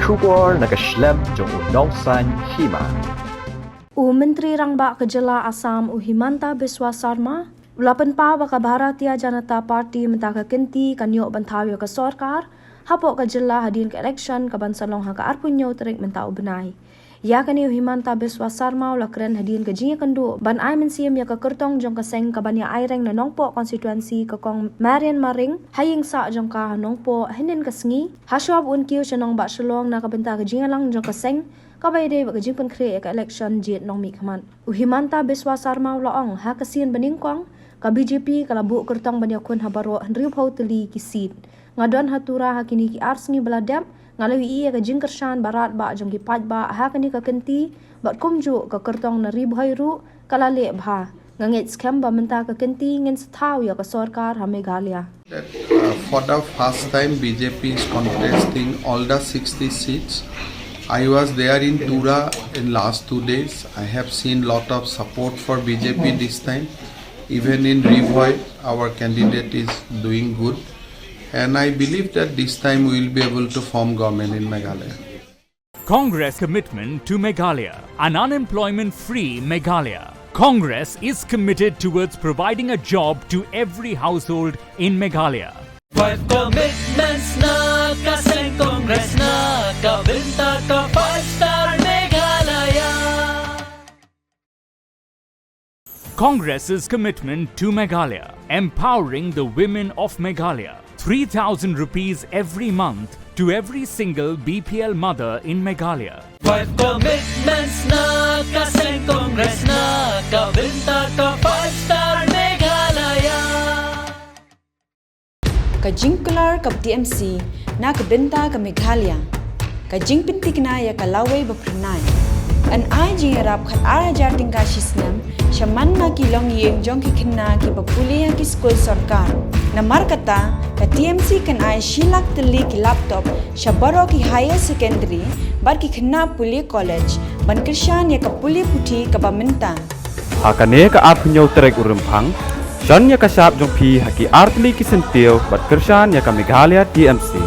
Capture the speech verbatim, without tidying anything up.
Khubor na ka shlem jong u Nongsaiñ Hima. U Myntri Rangbah ka Jylla Assam, u Himanta Biswa Sarma, u la pynpaw ba ka Bharatiya Janata Party mynta ka kynti kan ïoh ban thaw ïa ka sorkar hapoh ka jylla hadien ka election ka ban sa long ha ka arphew hynñiew tarik mynta u bnai. Ïa kane u Himanta Biswa Sarma u la kren hadien ka jingïakynduh ban ai mynsiem ïa ka kyrtong jong ka seng ka ban ïa aireng na Nongpoh constituency ka Kong Marian Maring ha ïing sah jong ka ha Nongpoh hynnin ka sngi, ha shuwa ba un kiew sha Nongbah Shillong na ka bynta ka jingïalang jong ka seng kaba ïadei bad ka jingpynkhreh ïa ka election jied nongmihkhmat. U Himanta Biswa Sarma u la ong, ha ka sien ba nyngkong ka B J P ka la buh kyrtong ban ïakhun ha baroh hynriewphew tylli ki seat. Nga don ha Tura ha kine ki ar sngi ba la dep, nga la ïohi ïa ka jingkyrshan ba radbah jong ki paidbah ha kane ka kynti, bad kumjuh ka kyrtong na Ri Bhoi ruh ka la leh bha. Nga ngeit skhem ba mynta ka kynti ngin sa thaw ïa ka sorkar ha Meghalaya. That, uh, for the first time, B J P is contesting all the sixty seats. I was there in Tura in last two days. I have seen lot of support for B J P this time. Even in Ri Bhoi, our candidate is doing good. And I believe that this time we will be able to form government in Meghalaya. Congress commitment to Meghalaya, an unemployment-free Meghalaya. Congress is committed towards providing a job to every household in Meghalaya. Five commitments na ka seng Congress na ka bynta ka five star Meghalaya. Congress's commitment to Meghalaya, empowering the women of Meghalaya. Three thousand rupees every month to every single B P L mother in Meghalaya. Five commitments na ka seng Congress na ka bynta ka five star Meghalaya. Ka jingkular ka T M C na ka bynta ka Meghalaya. Ka jingpynthikna ïa ka lawei ba phyrnai. Yn ai jingïarap khat ar hajar tyngka shi snem sha man la ki longïing jong ki khynnah kiba pule ha ki skul sorkar. Namar kata, ka T M C kan ai shi lak tylli ki laptop sha baroh ki higher secondary bad ki khynnah pule college ban kyrshan ïa ka pule puthi kaba mynta. Ha kane ka arphew hynñiew tarik u Rymphang, shon ïa ka shap jong phi ha ki ar tylli ki syntiew bad kyrshan ïa ka Meghalaya T M C.